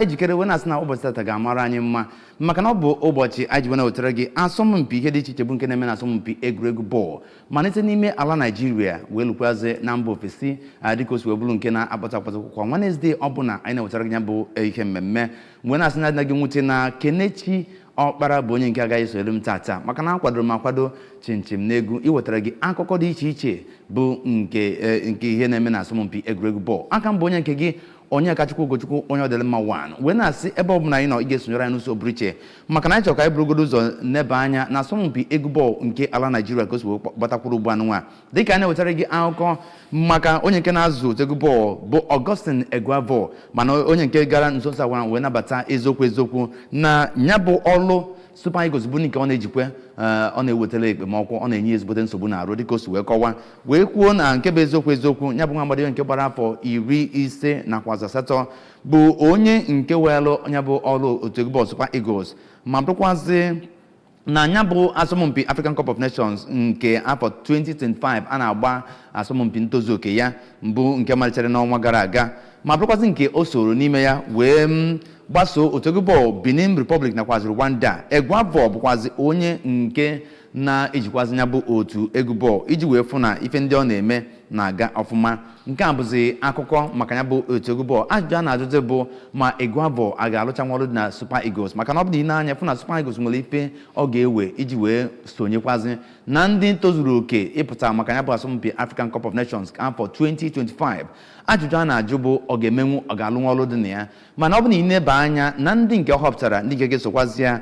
Ejikere wee na-asị na ụbọchị tata ga-amara anyị mma, maka na ọ bụ ụbọchị anyị ji wee na-wetara gị asọmpi ihe dị iche iche bụ nke na-eme na asọmpi egwuregwu bọọlụ malite n'ime ala Naijiria wee lukwazie na mba ofesi, dịka o si wee bụrụ nke na-akpọta akpọta kwa Wednesday ọbụla anyị na-ewetara gị ya bụ ihe mmemme. Wee na-asị na adịna gị nwute na Kenechi Ọkpara bụ onye nke agaghị esonyere m tata, maka na akwadoro m akwado chinchin n'egwu iwetara gị akụkọ dị iche iche bụ nke ihe na-eme na asọmpi egwuregwu bọọlụ. Aka m bụ onye nke gị, Onyekachukwu Ugochukwu, onye ọdịrị mma 1, wee na-asị ebe ọbụla anyị nọ, ị ga-esonyere anyị n'ụzọ pụrụ iche, maka na anyị chọrọ ka anyị burugodo ụzọ neba anya na asọmpi egwu bọọlụ nke ala Naijiria ka o si wee gbatakwuru ugbu anụnwa, dịka anyị na-ewetara gị akụkọ maka onye nke na-azụ otu egwu bọọlụ bụ Augustine Eguavoen, mana onye nke gara nso nso agwara wee nabata eziokwu eziokwu na ya bụ ọlụ Super Eagles bụ nke ọ na-ejikwa, ọ na-ewetara ekpemọkụ, ọ na-enye ezigbote nsogbu n'arụ, dịka o si wee kọwaa wee kwuo na nke bụ eziokwu eziokwu, ya bụ nwa agbadi nke gbara afọ 58 bụ onye nke weelụ ya bụ ọrụ otu egwu bọọlụ Super Eagles, ma bụrụkwazị na ya bụ asọmpi African Cup of Nations nke afọ 2025 a na-agba asọmpi ntozu oke ya mbụ nke malitere n'ọnwa gara aga, ma bụrụkwazị nke o soro n'ime ya wee gbasoo otu egwu bọọlụ Benin Republic nakwazi Rwanda. Eguavoen bụkwazi onye nke na-ejikwazi ya bụ otu egwu bọọlụ iji wee fụ na ife ndị ọ na-eme na-aga ọfụma. Nke a bụzi akụkọ maka ya bụ otu egwu bọọlụ. Ajụjụ a na-ajụzi bụ ma Eguavoen a ga-alụcha ọrụ dị na Super Eagles, maka na ọ bụ na ị na-anya fụ na Super Eagles nwere ife ọ ga-ewe iji wee sonyekwazi na ndị tozuru oke ịpụta maka ya bụ asọmpi African Cup of Nations afọ 2025. Ajụjụ a na-ajụ bụ ọ ga-emenwu, ọ ga-alụ ọrụ dị na ya? Mana ọ bụ na ị neba anya na ndị nke ọ họpụtara, ndị nke ga-esokwazi ya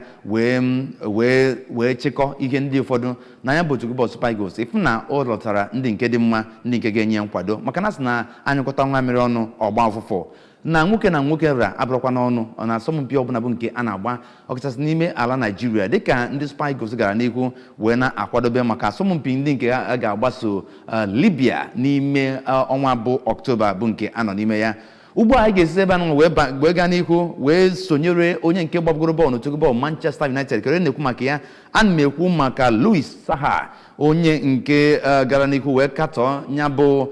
wee chịkọ ihe ndị ụfọdụ na ya bụ otu bọọlụ Super Eagles, ịfụ na ọ lọtara ndị nke dị mma, ndị nke ga-enye nkwado, maka na sị na anyụkọta nwa mmiri ọnụ ọgba ụfụfụ, na nwoke na nwoke ra abụrụkwa n'ọnụ ọ na asọmpi ọbụla bụ nke a na-agba, ọkachasị n'ime ala Naijiria, dịka ndị Super Eagles gara n'ihu wee na-akwadobe maka asọmpi ndị nke a ga-agbaso Libya n'ime ọnwa bụ Ọktoba bụ nke a nọ n'ime ya ugbu a. Anyị ga-esi ebe anụ wee gaa n'ihu wee sonyere onye nke gbabugoro bọọlụ n'otu bọọlụ Manchester United. Kere na-ekwu maka ya? Ana m ekwu maka Louis Saha, onye nke gara n'ihu wee katọọ ya bụ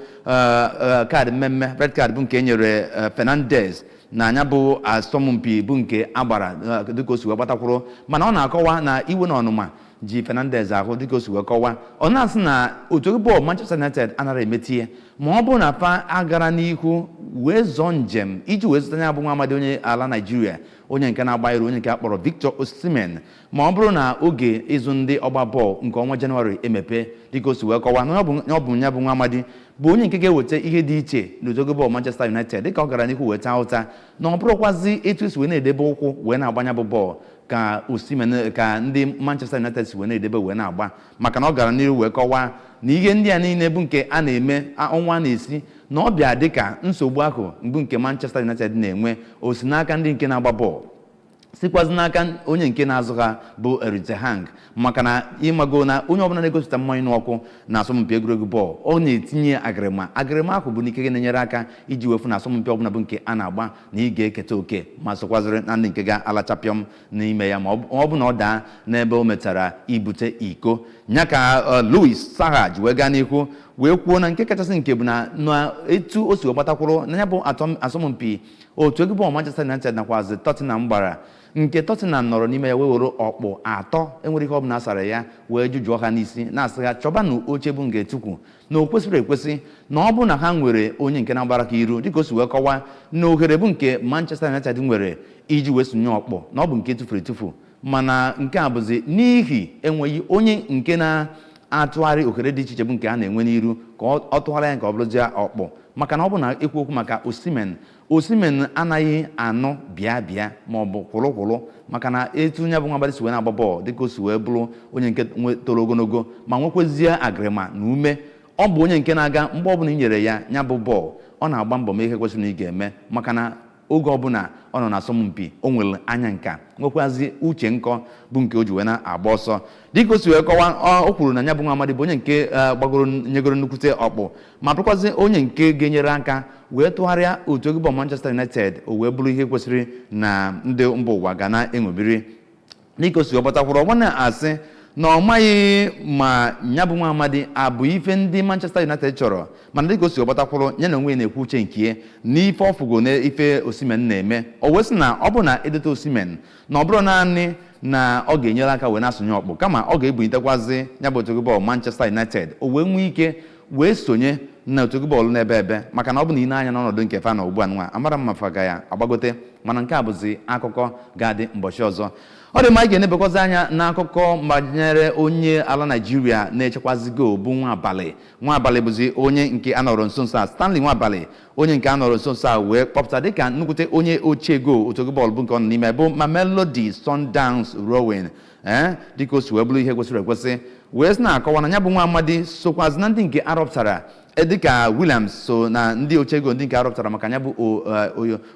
kaadị mmemme, red card, bụ nke e nyere Fernandez na ya bụ asọmpi bụ nke agbara, dịka o si wee gbatakwuru. Mana ọ na-akọwa na iwe na ọnụma ji Fernandez ahụ, dịka o si wee kọwaa. Ọ na-asị na otu bọọlụ Manchester United anaghị emetie ma ọ bụrụ na fa agara n'ihu wee zọọ njem iji wee zụta ya bụ nwa amadi onye ala Naijiria, onye nke na-agba iru, onye nke a kpọrọ Victor Osimhen, ma ọ bụrụ na oge ịzụ ndị ọgba bọọlụ nke ọnwa Jenụwarị emepe. Dịka o si wee kọwaa na ọ bụ ya bụ nwa amadi bụ onye nke ga-eweta ihe dị iche n'otu bọọlụ Manchester United, dịka ọ gara n'ihu wee taa ụta na ọ bụrụkwazi etu esi wee na-edebe ụkwụ wee na-agbanya bụ bọọlụ ka Osimhen, ka ndị Manchester United si wee na-edebe wee na-agba, maka na ọ gara n'ihu wee kọwaa na ihe ndị a niile bụ nke a na-eme ọnwa na-esi na ọ bịa dịka nsogbu ahụ mbụ nke Manchester United na-enwe o si n'aka ndị nke na-agba bọọlụ, sikwazi n'aka onye nke na-azụ ha bụ Erik ten Hag, maka na ịmago na onye ọbụla na-egosipụta mmanya n'ọkụ na asọmpi egwuregwu bọọlụ, ọ na-etinye agịrịma. Agịrịma ahụ bụ n'ike na-enyere aka iji wefu na asọmpi ọbụla bụ nke a na-agba na ị ga-eketa oke ma sokwaziri na ndị nke ga-alachapịọm n'ime ya, ma ọ bụ na ọ daa n'ebe o metara ibute iko ya. Ka Louis Saha ji wee gaa n'ihu wee kwuo na nke kachasị nke bụ na etu o si wee gbatakwuru na ya bụ asọmpi otu egwu bọọlụ Manchester United nakwazi Tottenham gbara, nke Tottenham nọrọ n'ime ya wee were ọkpụ atọ enwere ihe ọbụla asara ya wee jụjụọ ha n'isi, na-asị ha chọbanụ oche bụ nke tukwu na o kwesịrị ekwesị na ọ bụrụ na ha nwere onye nke na-agbara ka iru. Dịka o si wee kọwaa na ohere bụ nke Manchester United nwere iji wee sonye ọkpụ na ọ bụ nke tụfuru etufu, mana nke a bụzi n'ihi enweghị onye nke na-atụgharị ohere dị iche iche bụ nke a na-enwe n'iru ka ọ tụgharịa ya ka ọ bụrụzie ọkpụ, maka na ọ bụ na ekwu okwu maka Osimhen, Osimhen anaghị anụ bịa bịa ma ọ bụ kwụrụ kwụrụ, maka na etu ya bụ nwa agbadi si wee na-agba bọọlụ, dịka o si wee bụrụ onye nke toro ogologo ma nwekwezie agịrịma na ume, ọ bụ onye nke na-aga mgbe ọbụla i nyere ya ya bụ bọọlụ, ọ na-agba mbọ ma ihe kwesịrị na ị ga-eme, maka na oge ọbụla ọ nọ n'asọmpi, o nwere anya nka, nwekwazi uche nkọ bụ nke o ji wee na-agba ọsọ. Dịka o si wee kọwaa, o kwuru na ya bụ nwa amadi bụ onye nke gbagoro nyegoro nnukwute ọkpụ, ma bụrụkwazi onye nke ga-enyere aka wee tụgharịa otu egwu bọọlụ Manchester United, o wee bụrụ ihe kwesịrị na ndị mba ụwa ga na-eṅomiri. Dịka o si wee gbatakwuru, ọ na-asị Na ọ maghị ma ya bụ nwa amadi abụ ife ndị Manchester United chọrọ, mana dịka o si gbatakwụrụ ya na onwe ya na-ekwu uche nke ya n'ife ọfụgo na ife Osimhen na-eme, o wee sị na ọ bụ na edote Osimhen na ọ bụrụ naanị na ọ ga-enyere aka wee na-asụnye ọkpụ, kama ọ ga-ebunyitekwazi ya bụ otu bọọlụ Manchester United, o wee nwee ike wee sonye na otu bọọlụ n'ebe ebe, maka na ọ bụ na ị na-anya n'ọnọdụ nke fa na ugbu a nwa amara mma fa ga ya agbagote. Mana nke a bụzi akụkọ ga-adị mbọchị ọzọ. Ọ dị mma, anyị ga-enebekwazi anya n'akụkọ banyere onye ala Naijiria na-echekwazi goal bụ Nwabalị. Nwabalị bụzi onye nke a nọrọ nso nso a, Stanley Nwabalị, onye nke a nọrọ nso nso a wee kpọpụta dịka nnukwute onye ochie goal otu bọọlụ bụ nke ọ nọ n'ime bụ Mamelodi Sundowns Rowing. Ee, dịka o si wee bụrụ ihe kwesịrị ekwesị, wee sị na-akọwa na ya bụ nwa amadi sokwazi na ndị nke arọpụtara, dịka Williams so na ndị ochego ndị nke arọpụtara maka ya bụ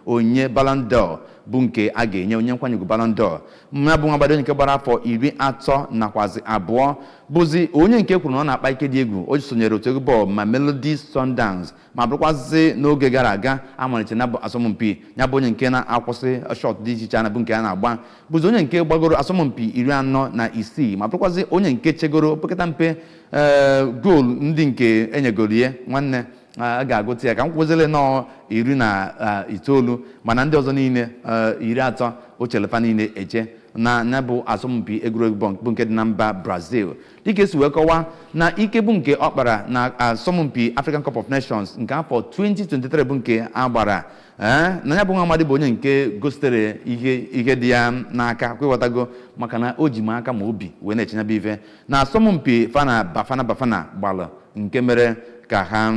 onyinye Ballon d'Or, bụ nke a ga-enye onye nkwanye ugwu Ballon d'Or. Ya bụ nwa agbado nke gbara afọ 32 bụzi onye nke kwuru na ọ na-akpa ike dị egwu. O sonyere otu egwu bọọlụ Mamelodi Sundowns, ma bụrụkwazị n'oge gara aga amalite na asọmpi, ya bụ onye nke na-akwụsị shot dị iche iche a na bụ nke a na-agba, bụzi onye nke gbagoro asọmpi 46, ma bụrụkwazị onye nke chegoro opekata mpe ee goolu ndị nke enyegoro ya. Nwanne, a ga-agụta ya ka m kwụzịrị nọọ 19, mana ndị ọzọ niile 30 o chelefa niile eche na ya bụ asọmpi egwuregwu bụ nke dị na mba Brazil. Dịka esi wee kọwaa na ike bụ nke ọ kpara na asọmpi African Cup of Nations nke afọ 2023 bụ nke a gbara, ee, na ya bụ nwa amadi bụ onye nke gositere ihe dị ya n'aka, kwewatago, maka na o ji ma aka ma obi wee na-echenyebe ife na asọmpi fana Bafana Bafana gbalụ, nke mere ka ha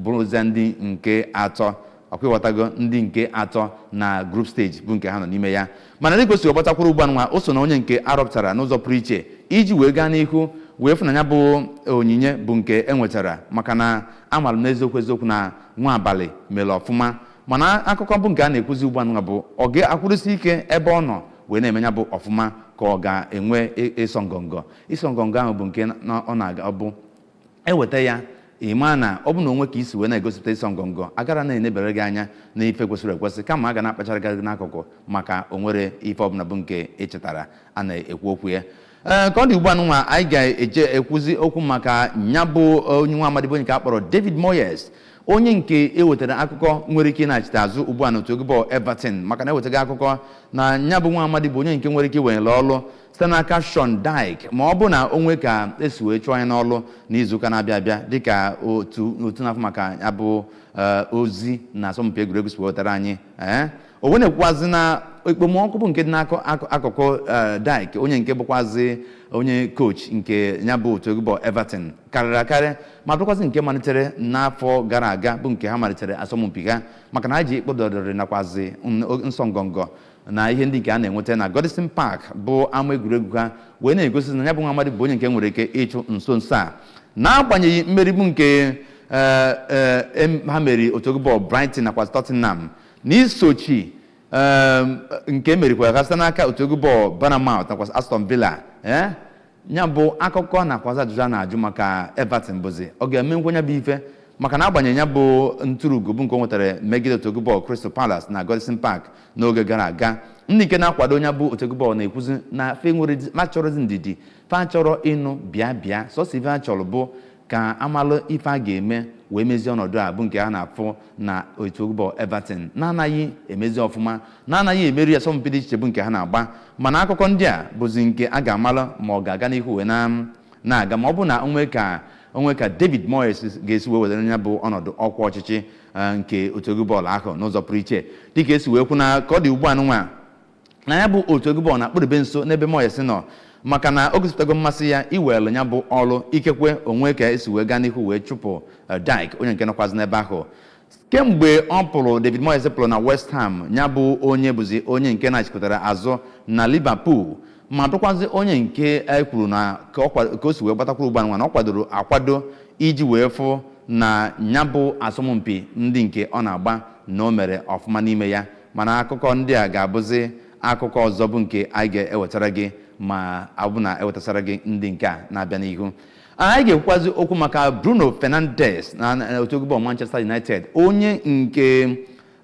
bụrụzie ndị nke atọ, ọkwịghọtago, ndị nke atọ na group stage bụ nke ha nọ n'ime ya. Mana dịka o si gbatakwuru ugbu a nwa, o so na onye nke arọpụtara n'ụzọ pụrụ iche iji wee gaa n'ihu wee fụ na ya bụ onyinye bụ nke e nwetara, maka na amaara m n'eziokwu eziokwu na nwa abalị mere ọfụma. Mana akụkọ bụ nke a na-ekwuzi ugbu a nwa bụ ọ ga-akwụrụsi ike ebe ọ nọ wee na-eme ya bụ ọfụma, ka ọ ga-enwe ịsọ ngọngọ. Ịsọ ngọngọ ahụ bụ nke ọ na-aga ọ bụ eweta ya, ịma na ọ bụ na onwe ka isi wee na-egosipụta ịsọ ngọngọ agara na-enebere gị anya na ife kwesịrị ekwesị, kama a ga na-akpachara gị n'akụkụ, maka onwere ife ọbụla bụ nke echetara a na-ekwu okwu ya. Ee, ka ọ dị ugbu a nwa, anyị ga-eje ekwuzi okwu maka nya bụ onye nwa amadi bụ onye nke a kpọrọ David Moyes, onye nke ewetara akụkọ nwere ike ịnachite azụ ugbu a n'otu egwu bọọlụ Everton, maka na ewetaghị akụkọ na nya bụ nwa amadi bụ onye nke nwere ike iwenyere ọlụ site n'aka Sean Dyche, ma ọ bụ na o nwee ka esi wee chụọ anya n'ọlụ n'izuụka na-abịa abịa, dịka otu na-afụ maka ya bụ ozi na asọmpi egwuregwu si wetara anyị. Ee, o wee na-ekwukwazi na ekpomọkụ bụ nke dị n'akụkụ Dyche, onye nke bụkwazi onye coach nke ya bụ otu egwu bọọlụ Everton, karịrị akarị, ma bụrụkwazị nke malitere n'afọ gara aga bụ nke ha malitere asọmpi ha, maka na ha ji ịkpọdọrịrị nakwazi nsọ ngọngọ na ihe ndị nke a na-enweta na Goodison Park bụ ama egwuregwu ha, wee na-egosi na ya bụ nwa amadi bụ onye nke nwere ike ịchụ nso nso a, n'agbanyeghị mmeri bụ nke ha meri otu egwu bọọlụ Brighton nakwa Tottenham, na isochi nke emerikwara ha site n'aka otu egwu bọọlụ Bournemouth nakwa Aston Villa. Ee, ya bụ akụkọ nakwazi ajụjụ a na-ajụ maka Everton bụzi ọ ga-eme nkwenye bụ ife, maka na agbanyeghị ya bụ ntụrụugo bụ nke o nwetara megide otu egwu bọọlụ Crystal Palace na Goodison Park n'oge gara aga, ndị nke na-akwado onye bụ otu egwu bọọlụ na-ekwuzi na fe nwere ma chọrọzi ndidi, fa chọrọ ịnụ bịa bịa sọsọ. Ife a chọrọ bụ ka amalụ ife a ga-eme wee mezie ọnọdụ a bụ nke a na-afụ na otu egwu bọọlụ Everton na-anaghị emezi ọfụma, na-anaghị emeri asọmpi dị iche iche bụ nke ha na-agba. Mana akụkọ ndị a bụzi nke a ga-amalụ ma ọ ga-aga n'ihu wee na-aga, ma ọ bụ na onwe ka David Moyes ga-esi wee wetara ya bụ ọnọdụ ọkwa ọchịchị nke otu egwu bọọlụ ahụ n'ụzọ pụrụ iche. Dịka esi wee kwu na ka ọ dị ugbu a nwa, na ya bụ otu egwu bọọlụ na-akpụdebe nso n'ebe Moyes nọ, maka na o gosipụtago mmasị ya iwere ya bụ ọrụ, ikekwe onwe ka esi wee gaa n'ihu wee chụpụ Dyche, onye nke nọkwazi n'ebe ahụ kemgbe ọ pụrụ. David Moyes pụrụ na West Ham, ya bụ onye bụzi onye nke na-achịkọtara azụ na Liverpool, ma bụrụkwazi onye nke e kwuru na ka o si wee gbatakwuru ugbu a nwa na ọ kwadoro akwado iji wee fụ na ya bụ asọmpi ndị nke ọ na-agba na o mere ọfụma n'ime ya. Mana akụkọ ndị a ga-abụzi akụkọ ọzọ bụ nke anyị ga-ewetara gị, ma abụ na ewetasara gị ndị nke a na-abịa n'ihu. Anyị ga-ekwukwazi okwu maka Bruno Fernandes na otu egwu bọọlụ Manchester United, onye nke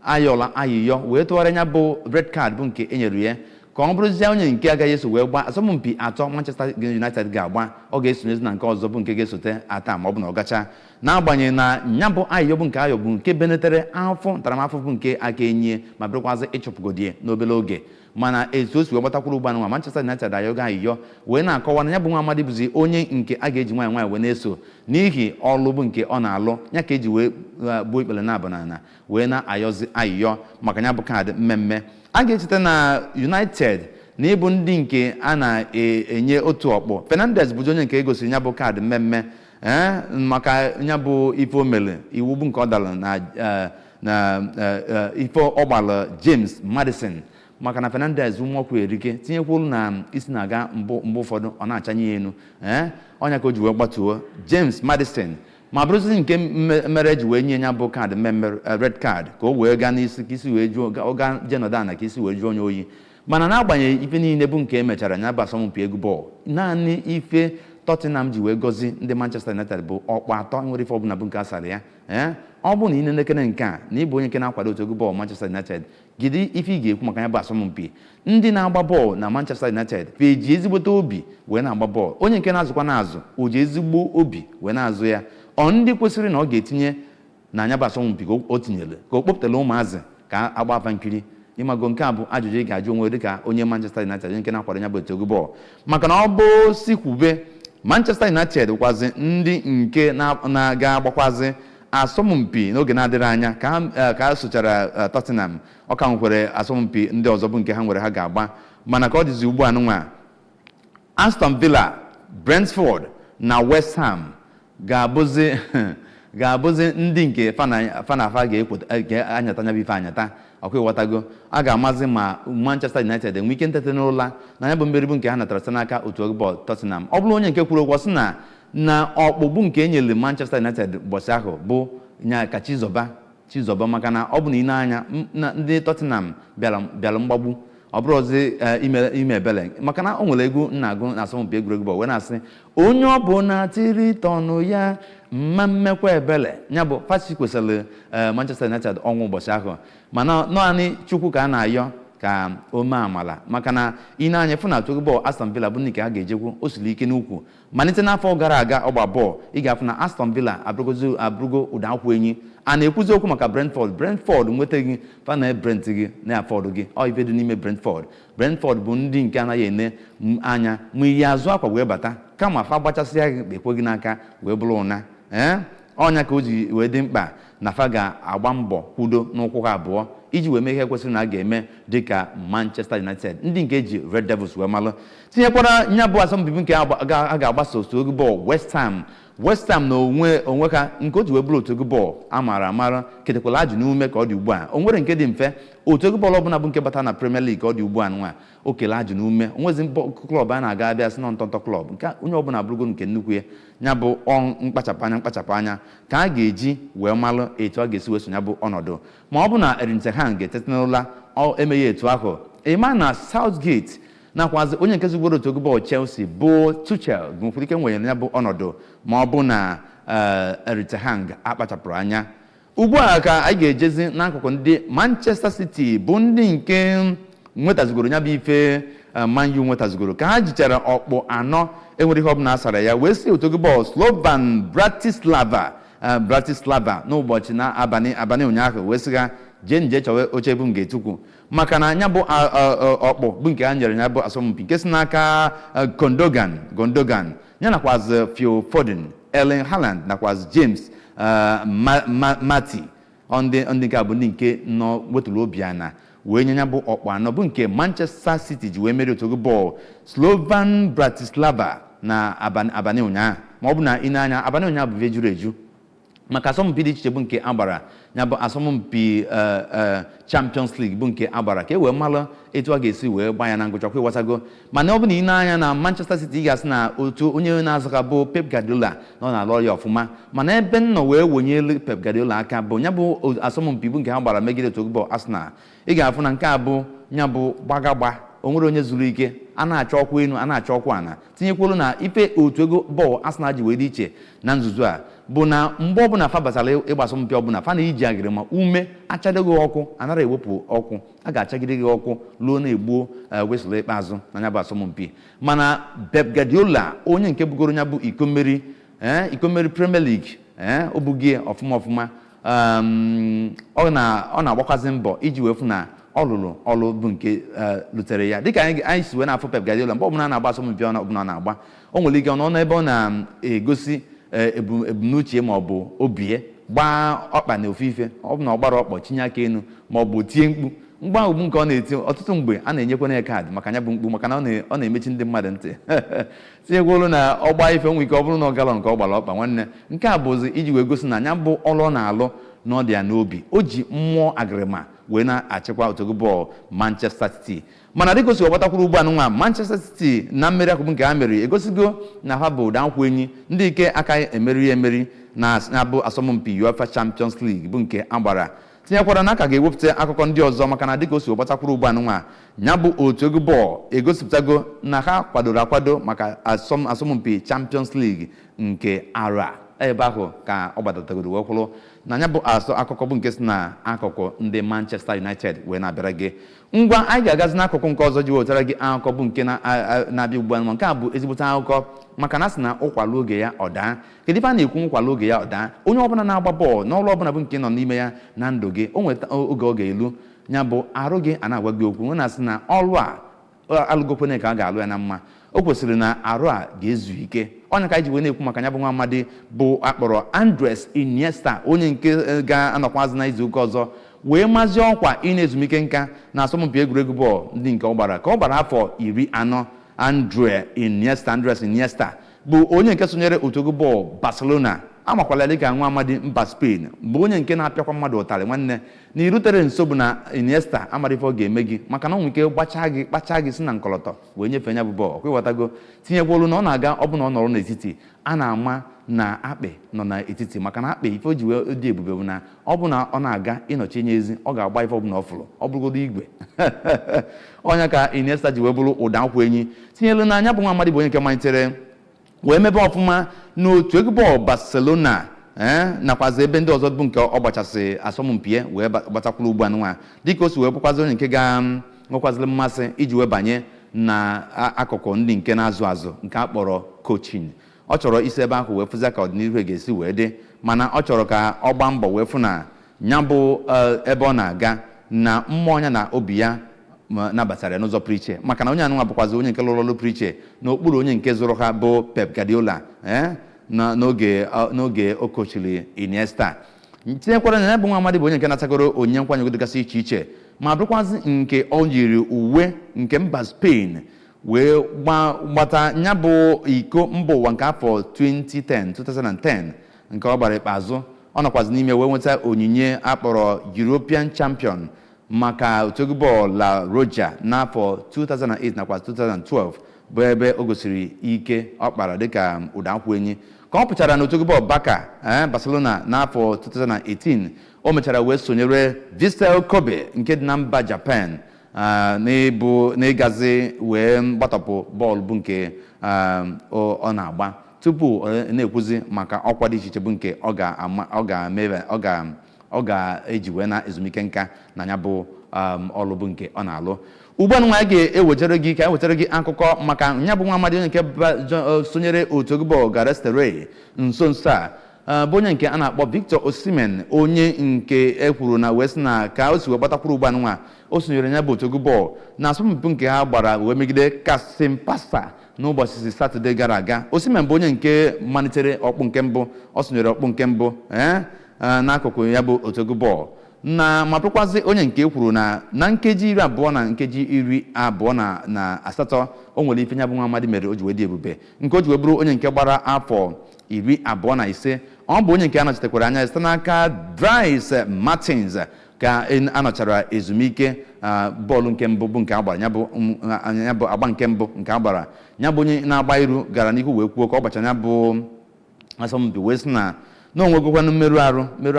ayọla ayịyọ wee tụgharịa ya bụ red card bụ nke e nyere ya ka ọ Ka ọ bụrụzie onye nke agaghị eso wee gbaa asọmpi atọ Manchester United ga-agba, ọ ga-esonyezi na nke ọzọ bụ nke ga-esote ata ma ọ bụ na ọ gacha. N'agbanyeghị na nya bụ ayịyọ bụ nke ayọ bụ nke benetere afọ ntaramahụhụ bụ nke aka enye ma bụrụkwazị ịchụpụgodie n'obere oge, mana etu o si wee gbatakwuru ugbu a nwa, Manchester United ayọgo ayịyọ wee na-akọwa na ya bụ nwa amadi bụzi onye nke a ga-eji nwayọ nwayọ wee na-eso n'ihi ọlụ bụ nke ọ na-alụ ya, ka eji wee gbuo ikpere na abụnana wee na-ayọzi ayịyọ maka ya bụ kaadị mmemme. A ga-echeta na United na ịbụ ndị nke a na-enye otu ọkpụ, Fernandes bụzi onye nke egosiri ya bụ kaadị mmemme ee maka ya bụ ife o mere, iwu bụ nke ọ dara na ife ọ gbara James Maddison, maka na Fernandes ụmụọkụ erike tinyekwuru na isi na-aga mbụ mgbe ụfọdụ ọ na-achanye ya elu ee ọnya ka o ji wee gbatuo James Maddison, ma bụrụzi nke mere eji wee nye ya bụ kaadị mmemme, red card, ka o wee gaa n'isi ka isi wee jụọ, ọ gaa jee nọdụ ala ka isi wee jụọ onye oyi. Mana n'agbanyeghị ife niile bụ nke emechara ya bụ asọmpi egwu bọọlụ, naanị ife Tottenham ji wee gọzi ndị Manchester United bụ ọkpụ atọ nwere ife ọbụla bụ nke asara ya. Ee, ọ bụrụ na ị na-elekere nke a na ịbụ onye nke na-akwado otu egwu bọọlụ Manchester United, gidi ife ị ga-ekwu maka ya bụ asọmpi? Ndị na-agba bọọlụ na Manchester United eji ezigbote obi wee na-agba bọọlụ? Onye nke na-azụkwa na-azụ o ji ezigbo obi wee na-azụ ya? Ọ ndị kwesịrị na ọ ga-etinye na anya bụ asọmpi ka o tinyere ka o kpọpụtara ụmụazị ka agba afa nkiri ịmago? Nke a bụ ajụjụ ị ga-ajụ onwe dịka onye Manchester United, onye nke na-akwado ya bụ otu egwu bọọlụ, maka na ọ bụ si kwube, Manchester United kwazi ndị nke na-aga agbakwazi asọmpi n'oge na-adịrị anya ka ha sochara Tottenham. Ọ ka nwekwara asọmpi ndị ọzọ bụ nke ha nwere ha ga-agba, mana ka ọ dịzi ugbu a nụnwa, Aston Villa, Brentford na West Ham ga-abụzi ndị nke fanafa ga-anyata anya bụ ife anyata ọkwa ịghọtago. A ga-amazi ma Manchester United enwe ike ntete n'ụla na ya bụ mmeri bụ nke ha natara site n'aka otu bọọlụ Tottenham. Ọ bụrụ onye nke kwuru okwu sị na ọkpụkpụ nke enyere Manchester United ụbọchị ahụ bụ nya ka Chizọba Chizọba, maka na ọ bụ na ị na-anya ndị Tottenham bịara mgbagbu, ọ bụrụzi ime ebele, maka na o nwere egwu nna agụ na asọmpi egwuregwu bọọlụ wee na-asị onye ọ bụ na tiri tọnụ ya mma mmekwa ebele ya bụ fasi kwesịrị Manchester United ọnwụ ụbọchị ahụ. Mana naanị Chukwu ka a na-ayọ ka o mee amala, maka na ị na-anya fụ na atụgụ bọọlụ Aston Villa bụ ndị nke ha ga-ejekwu o siri ike n'ukwu. Malite n'afọ gara aga ọgba bọọlụ, ị ga-afụ na Aston Villa abụrụgozi ụda akwụ enyi. A na-ekwuzi okwu maka Brentford. Brentford nwetaghị fana Brent gị na afọdụ gị ọ ife dị n'ime Brentford. Brentford bụ ndị nke anaghị ene anya ma iyi azụ akwa wee bata, kama fa gbachasịa gị ekwe gị n'aka wee bụrụ ụna ee ọnya ka o ji wee dị mkpa na fa ga-agba mbọ kwudo n'ụkwụ ha abụọ iji wee mee ihe kwesịrị na a ga-eme dịka Manchester United, ndị nke eji Red Devils wee malụ. Tinyekwara nya bụ asọmpi nke a ga-agbasa otu egwu bọọlụ West Ham. West Ham na onwe onwe ha nke o ji wee bụrụ otu egwu bọọlụ a maara amara ketekwala ajụ n'ume ka ọ dị ugbu a. O nwere nke dị mfe otu egwu bọọlụ ọbụla bụ nke bata na Premier League ka ọ dị ugbu a nwa o kele ajụ n'ume onwezi club a na-aga abịa sị na ntọntọ club nke onye ọbụla abụrụgo nke nnukwu ya. Ya bụ mkpachapụ anya ka a ga-eji wee malụ etu a ga-esi wee sonye bụ ọnọdụ, ma ọ bụ na Erik ten Hag ga-etete n'ụla ọ emeghị etu ahụ. Ịma na Southgate nakwazi onye nke zugoro otu egwu bọọlụ Chelsea bụ Tuchel nwekwara ike nwere ya bụ ọnọdụ, ma ọ bụ na Erik ten Hag akpachapụrụ anya. Ugbu a ka anyị ga-ejezi n'akụkụ ndị Manchester City, bụ ndị nke nwetazigoro ya bụ ife Man U nwetazigoro ka ha jichara ọkpụ anọ enwere ihe ọbụla asara ya wee si otu egwu bọọlụ Slovan Bratislava n'ụbọchị na abalị ụnyaahụ wee sị ha jee nje chọwa oche ebu nga etukwu, maka na ya bụ ọkpụ bụ nke ha nyere ya bụ asọmpi nke si n'aka Gundogan ya nakwazi Phil Foden, Erling Haaland nakwazi James Mati. Ndị nke a bụ ndị nke nọ wetụrụ obi ana wee nye ya bụ ọkpụ anọ bụ nke Manchester City ji wee merie otu bọọlụ Slovan Bratislava na abalị ụnyaahụ. Ma ọ bụ na ị na-anya, abalị ụnyaahụ bụ ihe juru eju maka asọmpi dị iche iche bụ nke agbara ya bụ asọmpi Champions League bụ nke agbara ka e wee malụ etu a ga-esi wee gbaa ya na ngwụcha kwa ịghọtago. Mana ọ bụ na ị na-anya na Manchester City, ị ga-asị na otu onye na-azụka bụ Pep Guardiola nọ na-alụ ya ọfụma, mana ebe m nọ wee wonyelu Pep Guardiola aka bụ ya bụ asọmpi bụ nke ha gbara megide otu bọọlụ Arsenal. Ị ga-afụ na nke a bụ ya bụ gbagagba, o nwere onye zuru ike, a na-achọ ọkwa elu, a na-achọ ọkwa ana, tinyekwuru na ife otu ego bọọlụ Arsenal ji wee dị iche na nzuzo a. Bụ na mgbe ọbụla fa batara ịgba asọmpi ọbụla, fa na-eji agịrị ma ume achado gị ọkụ, anara ewepụ ọkụ, a ga-achagide gị ọkụ luo na-egbuo wesịrị ikpeazụ na ya bụ asọmpi. Mana Pep Guardiola, onye nke bugoro ya bụ iko mmeri, iko mmeri Premier League, o bugie ọfụma ọfụma, ọ na-agbakwazi mbọ iji wee fụ na ọ lụrụ ọlụ bụ nke lutere ya. Dịka anyị si wee na-afụ Pep Guardiola, mgbe ọbụla na-agba asọmpi ọbụla na-agba, o nwere ike ọ nọ n'ebe ọ na-egosi ebumnuche ma ọ bụ obie gbaa ọkpa na ofe ife, ọ bụ na ọ gbara ọkpọ tinye aka elu ma ọ bụ tie mkpu mgbe ahụ bụ nke ọ na-eti. Ọtụtụ mgbe a na-enyekwana ya kaadị maka ya bụ mkpu, maka na ọ na-emechi ndị mmadụ ntị. Tinyekwolu na ọgba ife nwe ike ọ bụrụ na ọ galọn ka ọ gbara ọkpa. Nwanne, nke a bụzi iji wee gosi na ya bụ ọlụ ọ na-alụ na ọ dị ya n'obi. O ji mmụọ agịrịma wee na-achịkwa otu bọọlụ Manchester City. Mana dịka o si gbatakwuru ugbu a nwa Manchester City na mmeri akụkụ nke ha meriri egosigo na ha bụ ụda nkwụ enyi ndị ike aka emeri emeri na-abụ asọmpi UEFA Champions League bụ nke a gbara. Tinyekwara na aka ga-ewepụta akụkọ ndị ọzọ, maka na dịka o si gbatakwuru ugbu a nwa ya bụ otu egwu bọọlụ egosipụtago na ha kwadoro akwado maka asọmpi Champions League nke ara ebe ahụ ka ọ gbadatagoro wee kwụrụ na ya bụ asọ akụkọ bụ nke si na akụkụ ndị Manchester United wee na-abịara gị. Ngwa, anyị ga-agazi n'akụkụ nke ọzọ ji wetara gị akụkọ bụ nke na-abịa ugbu a. Nke a bụ ezigbote akụkọ, maka na sị na ụkwalụ oge ya ọ daa. Kedu ife a na-ekwu nkwalụ oge ya ọ daa? Onye ọbụla na-agba bọọlụ n'ọrụ ọbụla bụ nke nọ n'ime ya na ndụ gị, o nweta oge ọ ga-elu ya bụ arụ gị a na-agwa gị okwu na-asị na ọrụ a alụgokwene ka a ga-alụ ya na mma. O kwesịrị na arụ a ga-ezu ike. Ọnya ka anyị ji wee na-ekwu maka ya bụ nwa amadi bụ akpọrọ Andres Iniesta, onye nke ga-anọkwazị na izu ụka ọzọ wee mazie ọkwa ị na-ezumike nka na asọmpi egwuregwu bọọlụ ndị nke ọ gbara ka ọ gbara afọ 40. Andres Iniesta bụ onye nke sonyere otu egwu bọọlụ Barcelona, amakwala dịka nwa amadi mba Spain, bụ onye nke na-apịakwa mmadụ ụtarị. Nwanne, na irutere nso bụ na Iniesta amara ife ọ ga-eme gị, maka na ọ nwere ike gbachaa gị kpachaa gị si na nkọlọtọ wee nyefee ya bụ bọọlụ. Kwịghọtago? Tinyekwolu na ọ na-aga ọ bụ na ọ nọrọ n'etiti, a na-ama na akpị nọ n'etiti, maka na akpị ife o ji wee dị ebube bụ na ọ bụ na ọ na-aga ịnọchi enye ezi, ọ ga-agba ife ọbụla ọ fụrụ, ọ bụrụgodo igwe. Ọnya ka Iniesta ji wee bụrụ ụda nkwụ enyi. Tinyelu na anya bụ nwa amadi bụ onye nke malitere wee mebe ọfụma n'otu egwu bọọlụ Barcelona, nakwazi ebe ndị ọzọ bụ nke ọ gbachasị asọmpi wee gbatakwuru ugbu a nwa, dịka o si wee bụkwazi onye nke ga nwekwazịrị mmasị iji wee banye na akụkụ ndị nke na-azụ azụ nke a kpọrọ coaching. Ọ chọrọ isi ebe ahụ wee fụzia ka ọdịnihu ga-esi wee dị, mana ọ chọrọ ka ọ gbaa mbọ wee fụ na ya bụ ebe ọ na-aga na mmụọ ya na obi ya nabatara ya n'ụzọ pụrụ iche, maka na onye anụnwa bụkwazi onye nke lụrụ ọrụ pụrụ iche n'okpuru onye nke zụrụ ha bụ Pep Guardiola n'oge o kochiri Iniesta. Tinyekwara na ya bụ nwa amadi bụ onye nke natagoro onyinye nkwanye ugwu dịgasị iche iche, ma bụrụkwazị nke ọ yiri uwe nke mba Spain wee gbata ya bụ iko mba ụwa nke afọ 2010 2010 nke ọ gbara ikpeazụ. Ọ nọkwazị n'ime wee nweta onyinye akpọrọ European Champion maka otu egwu bọọlụ La Roja n'afọ 2008 nakwa 2012, bụ ebe o gosiri ike ọ kpara dịka ụda nkwụ enyi. Ka ọ pụchara n'otu egwu bọọlụ Barca, Barcelona n'afọ 2018, o mechara wee sonyere Vissel Kobe nke dị na mba Japan n'ịbụ n'ịgazi wee gbatọpụ bọọlụ bụ nke ọ na-agba tupu ọ na-ekwuzi maka ọkwa dị iche iche bụ nke ọ ga-ama ọ ga-eme ọ ga ọ ga-eji wee na ezumike nka na ya bụ ọlụ bụ nke ọ na-alụ ugbu a. Nwa anyị ga-ewetara gị ka ewetara gị akụkọ maka ya bụ nwa amadi onye nke sonyere otu egwu bọọlụ Galatasaray nso nso a, bụ onye nke a na-akpọ Victor Osimhen, onye nke e kwuru na wee sị na ka o si wee gbatakwuru ugbu a nwa o sonyere ya bụ otu egwu bọọlụ na asọmpi nke ha gbara wee megide Kasimpasa n'ụbọchị Satọde gara aga. Osimhen bụ onye nke malitere ọkpụ nke mbụ, ọ sonyere ọkpụ nke mbụ n'akụkụ ya bụ otu egwu bọọlụ na, ma bụrụkwazị onye nke kwuru na nkeji 20 na nkeji 28 o nwere ife ya bụ nwa amadi mere o ji wee dị ebube, nke o ji wee bụrụ onye nke gbara afọ 25. Ọ bụ onye nke a nọchitekwara anya site n'aka Dries Martins ka anọchara ezumike bọọlụ nke mbụ bụ nke agbara ya bụ agba nke mbụ nke agbara. Ya bụ onye na-agba iru gara n'ihu wee kwuo ka ọ gbachara ya bụ asọmpi wee sị na onwegokwanụ mmerụ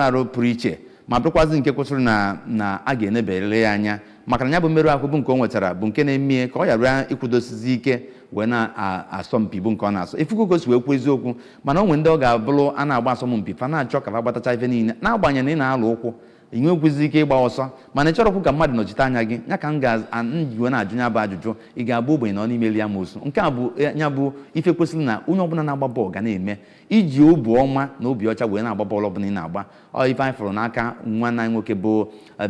arụ pụrụ iche, ma bụrụkwazị nke kwesịrị na a ga-enebere ya anya. Maka na ya bụ mmerụ ahụ bụ nke o nwetara bụ nke na-emie ka ọ ghara ịkwụdosizi ike wee na-asọmpi bụ nke ọ na-asọ. Ifuku ka o si wee kwuo eziokwu, mana o nwere ndị ọ ga-abụrụ a na-agba asọmpi fa na-achọ ka fa gbatacha ife niile, n'agbanyeghị na ị na-alụ ụkwụ, ị nwekwuzi ike ịgba ọsọ, mana ị chọrọkwu ka mmadụ nọchite anya gị. Ya ka m ga-njiwe na-ajụ ya bụ ajụjụ: ị ga-abụ ogbenye na ọ n'ime ya mosu? Nke a bụ ya bụ ife kwesịrị na onye ọbụla na-agba bọọlụ ga na-eme, iji obi ọma na obi ọcha wee na-agba bọọlụ ọbụla ị na-agba. Ọ ife anyị fụrụ n'aka nwanne anyị nwoke bụ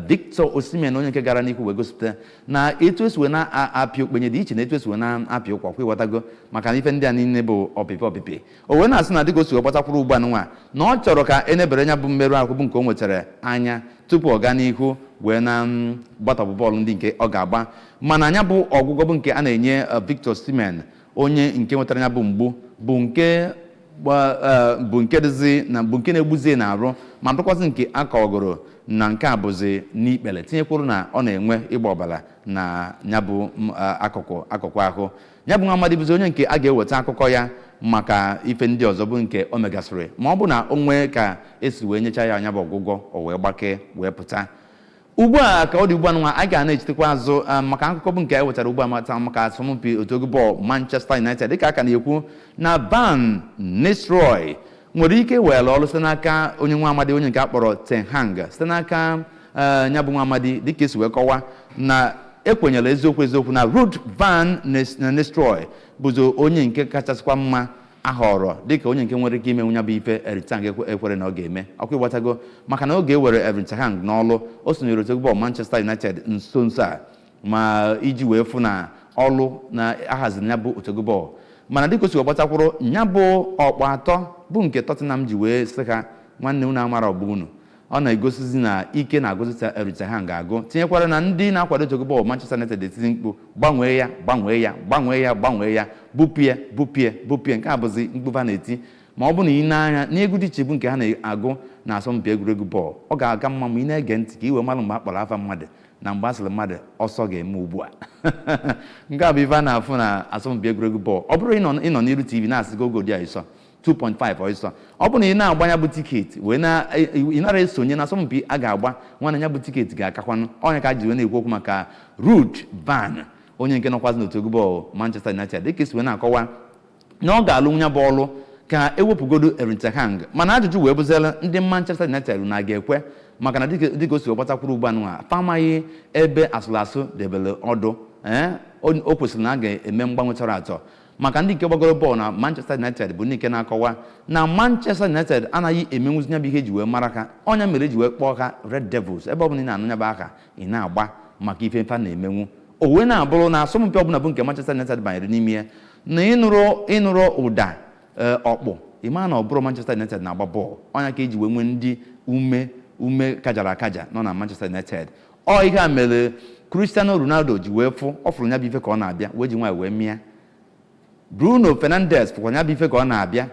Victor Osimhen, onye nke gara n'ihu wee gosipụta na etu esi wee na-apị okpenye dị iche na etu esi wee na-apị ụkwa. Kwa ịghọtago, maka na ife ndị a niile bụ ọpịpị ọpịpị. O wee na-asị na dịka o si wee gbatakwuru ugbu a nwa, na ọ chọrọ ka enebere ya bụ mmerụ ahụ bụ nke o nwetara anya tupu ọ gaa n'ihu wee na gbatọpụ bọọlụ ndị nke ọ ga-agba. Mana anya bụ ọgwụgwọ bụ nke a na-enye Victor Osimhen, onye nke nwetara ya bụ mgbu, bụ nke dịzi na bụ nke na-egbuzi na-arụ, ma bụrụkwazị nke a kọgoro na nke a bụzi n'ikpere, tinyekwuru na ọ na-enwe ịgba ọbara na ya bụ akụkụ ahụ. Ya bụ nwa amadi bụzi onye nke a ga-eweta akụkọ ya maka ife ndị ọzọ bụ nke o megasịrị, ma ọ bụ na o nwee ka esi wee nyecha ya anya bụ ọgwụgwọ, o wee gbakee wee pụta. Ugbu a ka ọ dị ugbu a nwa, anyị ga na-echetakwa azụ maka akụkọ bụ nke e wetara ugbu a mata maka asọmpi otu egwu bọọlụ Manchester United, dịka a ka na-ekwu na Van Nistelrooy nwere ike were ọrụ site n'aka onye nwa amadi, onye nke a kpọrọ Ten Hag, site n'aka ya bụ nwa amadi, dịka esi wee kọwa na ekwenyere eziokwu eziokwu na Ruud van Nistelrooy bụzi onye nke kachasịkwa mma ahọrọ dịka onye nke nwere ike imenwu ya bụ ife Erik ten Hag ekwere na ọ ga-eme. Ọkwa ịgbatago, maka na oge ewere Erik ten Hag n'ọlụ, o sonyere otu bọọlụ Manchester United nso nso a, ma iji wee fụ na ọlụ na ahaziri ya bụ otu bọọlụ. Mana dịka o si gbatakwuru ya bụ ọkpọ atọ bụ nke Tottenham ji wee sị ha, "Nwanne, unu amara ọgbọ unu," ọ na-egosizi na ike na-agụzi Erik ten Hag ga-agụ, tinyekwara na ndị na-akwado otu bọọlụ Manchester United etiti mkpu, "Gbanwee ya, gbanwee ya, gbanwee ya, gbanwee ya, bupie, bupie, bupie." Nke a bụzi mkpu na-eti. Ma ọ bụ na ị na-anya n'egwu dị iche bụ nke ha na-agụ na asọmpi egwuregwu bọọlụ, ọ ga-aga mma ma ị na-ege ntị ka ị wee mara mgbe a kpọrọ afa mmadụ na mgbe a sịrị mmadụ ọsọ ga-eme ugbu a. Nke a bụ ife a na-afụ na asọmpi egwuregwu bọọlụ. Ọ bụrụ ịnọ n'iru TV na-asị gogo dị ịsọ 2.5 ọsọ, ọ bụ na ị na-agba ya bụ ticket wee na ị nara esonye na asọmpi a ga-agba, nwanne, ya bụ ticket ga-akakwanụ onye ka ji wee na-ekwu okwu maka Ruud van, onye nke nọkwazi n'otu egwu bọọlụ Manchester United, dịka esi wee na-akọwa na ọ ga-alụ ya bụ ọlụ ka ewepụgodo Erik ten Hag. Mana ajụjụ wee bụziela, ndị Manchester United na ga-ekwe? Maka na dịka o si gbatakwuru ugbu a nwa, fa amaghị ebe asụrụ asụ debere ọdụ. Ee, o kwesịrị na a ga-eme mgbanwe tọrọ atọ, maka ndị nke gbagoro bọọlụ na Manchester United bụ ndị nke na-akọwa na Manchester United anaghị emenwuzi ya bụ ihe eji wee mara ha. Ọnya mere eji wee kpọọ ha Red Devils. Ebe ọ bụla ị na-anụ ya bụ aha, ị na-agba maka ife mfa na-emenwu. O wee na-abụrụ na asọmpi ọbụla bụ nke Manchester United banyere n'ime ya, na ịnụrụ ụda ọkpụ, ịma na ọ bụrụ Manchester United na-agba bọọlụ. Ọnya ka eji wee nwee ndị ume ume kajara akaja nọ na Manchester United. Ọ ihe a mere Cristiano Ronaldo ji wee fụ, ọ fụrụ ya bụ ife ka ọ na-abịa, wee ji nwaanyị wee mịa. Bruno Fernandes fụkwa ya bụ ife ka ọ na-abịa,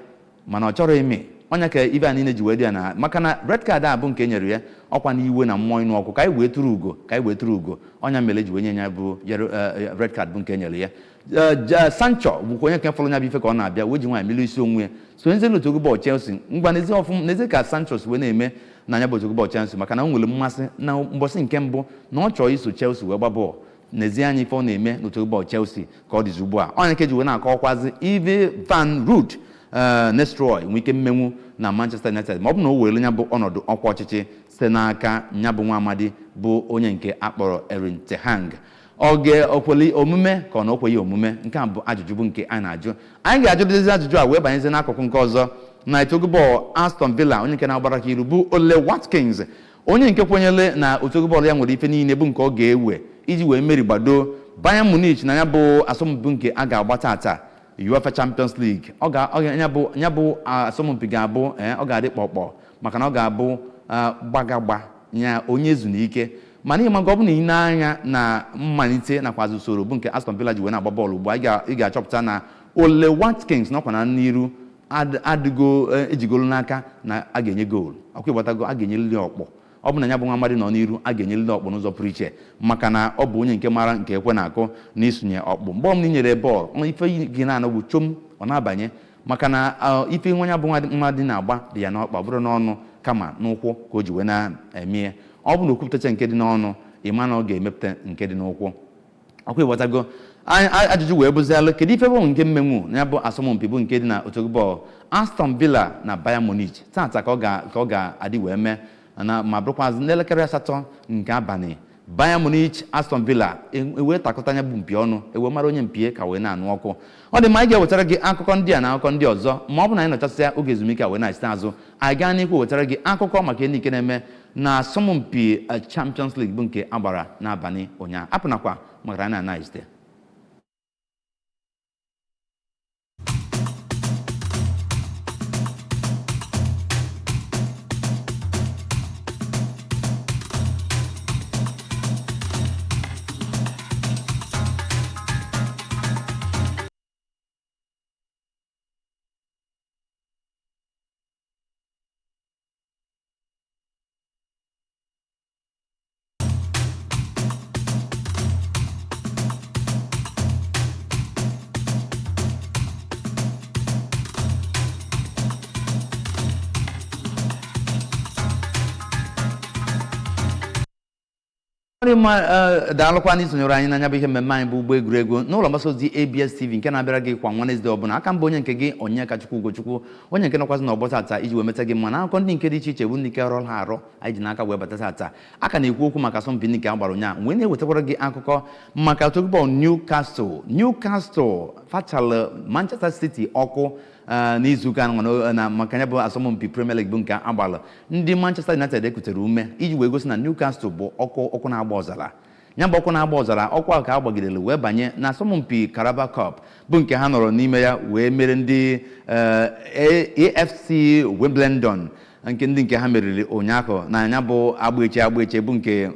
mana ọ chọrọ ime. Ọnya ka ibe a niile ji wee dị ya na maka na red card a bụ nke e nyere ya, ọkwa n'iwe na mmụọ ịnụ ọkụ, ka anyị wee tụrụ ugo, ka anyị wee tụrụ ugo. Ọnya mere eji wee nye ya bụ red card bụ nke e nyere ya. Sancho bụkwa onye nke fọrọ ya bụ ife ka ọ na-abịa, wee ji nwaanyị mili isi onwe ya so nzie n'otu ogo bọọlụ Chelsea. Ngwa, n'ezi ọfụm n'ezi ka Sancho si wee na-eme na ya bụ otu ogo bọọlụ Chelsea, maka na o nwere mmasị na mbọsị nke mbụ na ọ chọrọ iso Chelsea wee gba bọọlụ. N'ezie anya ife ọ na-eme n'otu ogo bọọlụ Chelsea ka ọ dịzi ugbu a, onye nke ji wee na-akọwakwazi ive Van Ruud Nistelrooy nwee ike mmenwu na Manchester United, ma ọ bụ na o were ya bụ ọnọdụ ọkwa ọchịchị site n'aka ya bụ nwa amadi bụ onye nke akpọrọ Erik ten Hag. Ọ ga-okweli omume ka ọ na okweghị omume? Nke a bụ ajụjụ bụ nke anyị na-ajụ. Anyị ga-ajụdịzi ajụjụ a wee banyezie n'akụkụ nke ọzọ na etogo bọọlụ Aston Villa, onye nke na-agbara ka iru bụ Ole Watkins, onye nke kwenyere na otu bọọlụ ya nwere ife niile bụ nke ọ ga-ewe iji wee meri gbado Bayern Munich na ya bụ asọmpi nke a ga-agba tata, UEFA Champions League. Ọ ga ya bụ asọmpi ga-abụ, ọ ga-adị kpọkpọ, maka na ọ ga-abụ gbagagba ya onye ezu n'ike. Mana ịma ọ bụ na ị na-anya na mmalite nakwazi usoro bụ nke Aston Villa ji wee na-agba bọọlụ ugbu a, ị ga-achọpụta na Ole Watkins nọkwa na n'iru adịgo ejigolu n'aka na a ga-enye goolu. Ọkwa ịgbatago, a ga-enyelili ọkpọ. Ọ bụ na ya bụ nwa mmadụ nọ n'iru, a ga-enyelili ọkpọ n'ụzọ pụrụ iche, maka na ọ bụ onye nke mara nke ekwe na-akụ na isonye ọkpụ. Mgbe ọbụla i nyere bọọlụ, ife gị na-anọ bụ chom, ọ na-abanye, maka na ife nwa ya bụ nwa dị na-agba dị ya n'ọkpa, bụrụ n'ọnụ kama n'ụkwụ ka o ji wee na-eme ya. Ọ bụ na okwupụtacha nke dị n'ọnụ. Ịma na ọ ga-emepụta nke dị n'ụkwụ. Ọkwa ịghọtago? Ajụjụ wee bụzialụ, kedu ife bụ nke mmenwu na ya bụ asọmpi bụ nke dị na otu bọọlụ Aston Villa na Bayern Munich tata ka ọ ga-adị wee mee na ma bụrụkwazị n'elekere 8 nke abalị? Bayern Munich, Aston Villa ewee takọta anya bụ mpi ọnụ, ewee mara onye mpie ka wee na-anụ ọkụ. Ọ dị mma, anyị ga-ewetara gị akụkọ ndị a na akụkọ ndị ọzọ ma ọ bụ na anyị nọchasịa oge ezumike a wee na-esite azụ, anyị gaa n'ihu wetara gị akụkọ maka ihe nke na-eme na asọmpi Champions League bụ nke agbara n'abalị ụnyaahụ. Apụnakwa, maka anyị na-ana esite. Ọ dị mma, daalụkwa na isonyere anyị n'anya bụ ihe mmemme anyị bụ ụgbọ egwuregwu n'ụlọ mgbasa ozi ABS TV nke na-abịara gị kwa Wednesday ọbụla. Aka mbụ, onye nke gị, Onyekachukwu Ugochukwu, onye nke nọkwazị n'ọgbọ tata iji wee meta gị mma na akụkọ ndị nke dị iche iche bụ ndị nke rọrọ ha arụ anyị ji n'aka wee bata tata. A ka na-ekwu okwu maka asọmpi ndị nke a gbara ụnyaahụ, wee na-ewetakwara gị akụkọ maka otu bọọlụ Newcastle. Newcastle fachalụ Manchester City ọkụ n'izuụka anọ na maka ya bụ asọmpi Premier League bụ nke agbalụ. Ndị Manchester United ekutere ume iji wee gosi na Newcastle bụ ọkụ ọkụ na-agba ọzara. Ya bụ ọkụ na-agba ọzara, ọkụ ahụ ka a gbagidere wee banye na asọmpi Carabao Cup bụ nke ha nọrọ n'ime ya wee mere ndị AFC Wimbledon, nke ndị nke ha meriri ụnyaahụ na anya bụ agba eche agba eche bụ nke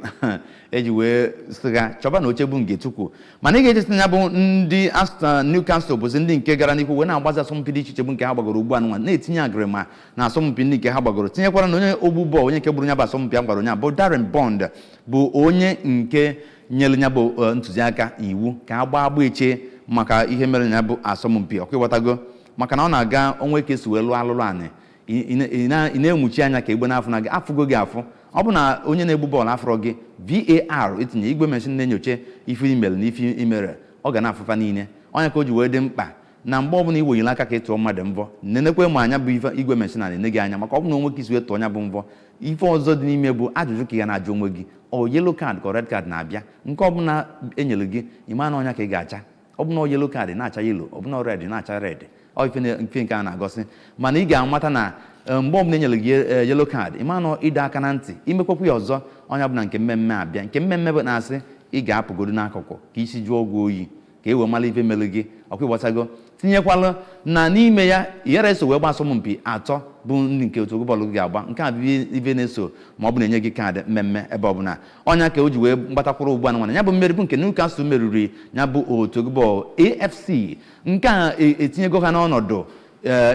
eji wee sịga chọba na oche bụ nke tukwu. Mana ị ga-echesi na ya bụ ndị Aston Newcastle bụzi ndị nke gara n'ihu wee na-agbazi asọmpi dị iche iche bụ nke ha gbagoro ugbu a nwa na-etinye agịrịma na asọmpi ndị nke ha gbagoro, tinyekwara na onye ogbu bọọlụ, onye nke gburu ya bụ asọmpi a gbara ụnyaahụ, bụ Darren Bond, bụ onye nke nyere ya bụ ntụziaka iwu ka a gbaa agba eche maka ihe mere na ya bụ asọmpi. Ọkwa ịghọtago? Maka na ọ na-aga onwe ka esi wee lụọ alụlụ anị, ị na-enwuchi anya ka egbe n'afọ na gị afụgo gị afụ. Ọ bụ na onye na-egbu bọọlụ afọrọ gị, VAR etinye igwe machine na-enyocha ife imere na ife imere, ọ ga na-afụfa niile. Ọnya ka o ji wee dị mkpa na mgbe ọbụla i wenyere aka ka ị tụọ mmadụ mvọ, nenekwe ma anya bụ ife igwe machine na-ene gị anya, maka ọ bụ na onwe ka isi wee tụọ anya bụ mvọ. Ife ọzọ dị n'ime bụ ajụjụ ka ị ga na-ajụ onwe gị: ọ yellow card ka red card na-abịa? Nke ọbụla enyere gị, ịma na ọnya ka ị ga-acha. Ọ bụ na yellow card, na-acha yellow; ọ bụ na red, na-acha red. Ọ ife mfe nke a na-agosi. Mana ị ga-amata na mgbe ọbụla enyere gị yellow card, ịma na ịdọ aka na ntị, imekwakwu ya ọzọ, ọnya bụ na nke mmemme abịa. Nke mmemme bụ na-asị ị ga-apụgodo n'akụkụ ka isi jụọ gị oyi, ka e wee mara ife mere gị. Ọkwa ịgbatago? Tinyekwalụ na n'ime ya yara eso wee gba asọmpi atọ bụ ndị nke otu bọọlụ gị ga-agba. Nke a bụ ife na-eso ma ọ bụ na-enye gị kaadị mmemme ebe ọbụla. Ọnya ka o ji wee gbatakwuru ugbu a nwana ya bụ mmeri bụ nke Newcastle meriri ya bụ otu bọọlụ AFC. Nke a etinyego ha n'ọnọdụ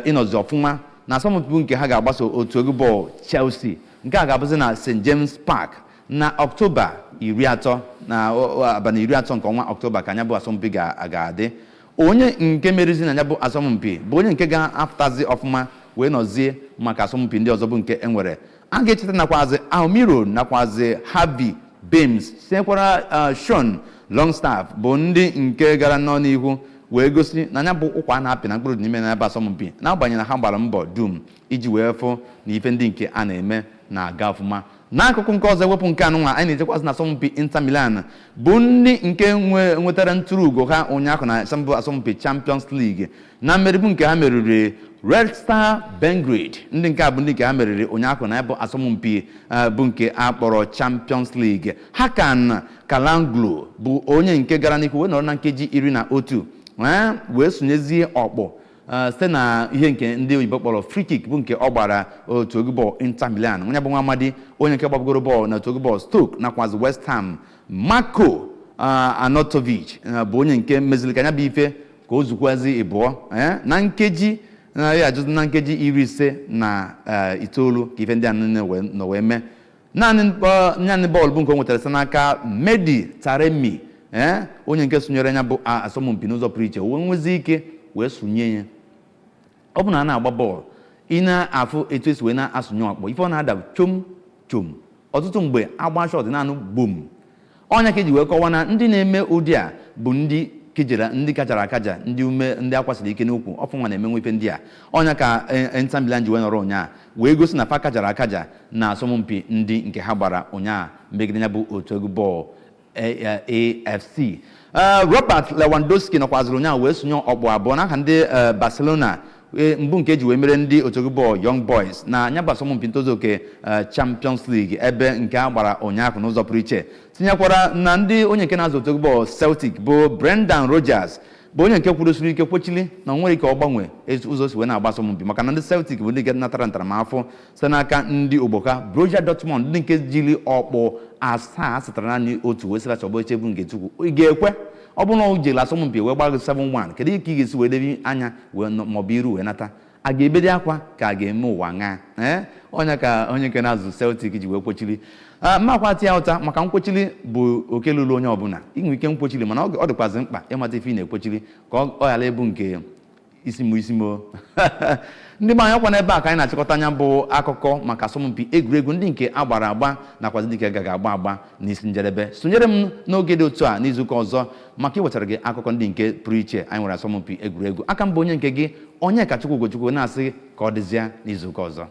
ịnọzi ọfụma na asọmpi bụ nke ha ga-agbaso otu egwu bọọlụ Chelsea. Nke a ga-abụzi na St James Park na Ọktoba 30, na abalị 30 nke ọnwa Ọktoba ka anya bụ asọmpi ga-adị. Onye nke merizi na ya bụ asọmpi bụ onye nke ga-apụtazi ọfụma wee nọzie maka asọmpi ndị ọzọ bụ nke enwere. A ga-echeta nakwazi Almiron nakwazi Harvey Barnes, tinyekwara Sean Longstaff, bụ ndị nke gara nọ n'ihu wee gosi na ya bụ ụkwa a na-apị na mkpụrụ dị n'ime na ya bụ asọmpi, n'agbanyeghị na ha gbara mbọ dum iji wee fụ na ife ndị nke a na-eme na-aga ọfụma. N'akụkụ nke ọzọ, ewepụ nke anụnwa, anyị na-ejekwazị na asọmpi Inter Milan bụ ndị nke nwetara ntụrụ ugo ha ụnyaahụ na asọmpi asọmpi Champions League na mmeri bụ nke ha meriri Red Star Belgrade. Ndị nke a bụ ndị nke ha meriri ụnyaahụ na ya bụ asọmpi bụ nke a kpọrọ Champions League. Hakan Calhanoglu bụ onye nke gara n'ihu wee nọrọ na nkeji 11 wee sonyezie ọkpụ site na ihe nke ndị oyibo kpọrọ free kick bụ nke ọ gbara otu egwu bọọlụ Inter Milan. Onye bụ nwa amadi, onye nke gbabugoro bọọlụ na otu egwu bọọlụ Stoke nakwazi West Ham, Marko Arnautovic, bụ onye nke meziri ka anya bụ ife ka o zukwazi ịbụọ na nkeji na ya ajụzụ na nkeji 59 ka ife ndị a niile nọ wee mee. Naanị bọọlụ bụ nke o nwetara site n'aka Mehdi Taremi, onye nke sonyere ya bụ asọmpi n'ụzọ pụrụ iche, wee nwezi ike wee sonye ya. Ọ bụ na a na-agba bọọlụ, ị na-afụ etu esi wee na-asụnye ọkpọ, ife ọ na-ada chom chom. Ọtụtụ mgbe agba shot, naanị gbom. Ọnya ka eji wee kọwa na ndị na-eme ụdị a bụ ndị kejere, ndị kachara akaja, ndị ume, ndị akwasịrị ike n'ukwu ọfụnwa na-emenwe ife ndị a. Ọnya ka Inter Milan ji wee nọrọ ụnyaa wee gosi na fa kachara akaja na asọmpi ndị nke ha gbara ụnyaa megide ya bụ otu egwu bọọlụ AFC. Robert Lewandowski nọkwaziri ụnyaahụ wee sonye ọkpụ 2 n'aha ndị Barcelona, mbụ nke eji wee mere ndị otu egwu bọọlụ Young Boys na nya bụ asọmpi ntozu oke Champions League, ebe nke a gbara ụnyaahụ n'ụzọ pụrụ iche. Tinyekwara na ndị onye nke na-azụ otu egwu bọọlụ Celtic bụ Brendan Rodgers bụ onye nke kwurụsiri ike kwechili na o nwere ike ọ gbanwee ụzọ si wee na-agba asọmpi, maka na ndị Celtic bụ ndị nke natara ntaramahụhụ site n'aka ndị ogbo ha Borussia Dortmund, ndị nke jiri ọkpụ 7 asatara naanị 1 wee sịra chọba echebu nke Chukwu. Ị ga-ekwe ọ bụrụ na o jere asọmpi wee gbaa gị 7-1, kedu ka ị ga-esi wee debe anya wee maọbụ iru wee nata? A ga-ebedi akwa ka a ga-eme ụwa ṅaa? Onye ka onye nke na-azụ Celtic ji wee kwechili. Mmakwa tie ụta maka nkwechili bụ oke lụrụ onye ọbụla. Inwe ike nkwechili, mana ọ dịkwazị mkpa ịmata ife ị na-ekwechili ka ọ ghara ịbụ nke isi mụ isi mụ. Ndị be anyị, ọkwa n'ebe a ka anyị na-achịkọta anya bụ akụkọ maka asọmpi egwuregwu ndị nke a gbara agba nakwazi ndị nke gaghị agba agba n'isi njedebe. Sonyere m n'oge dị otu a n'izuụka ọzọ maka iwetara gị akụkọ ndị nke pụrụ iche anyị nwere asọmpi egwuregwu. Aka m bụ onye nke gị, Onyekachukwu Ugochukwu, na-asị ka ọ dịzịa n'izuụka ọzọ.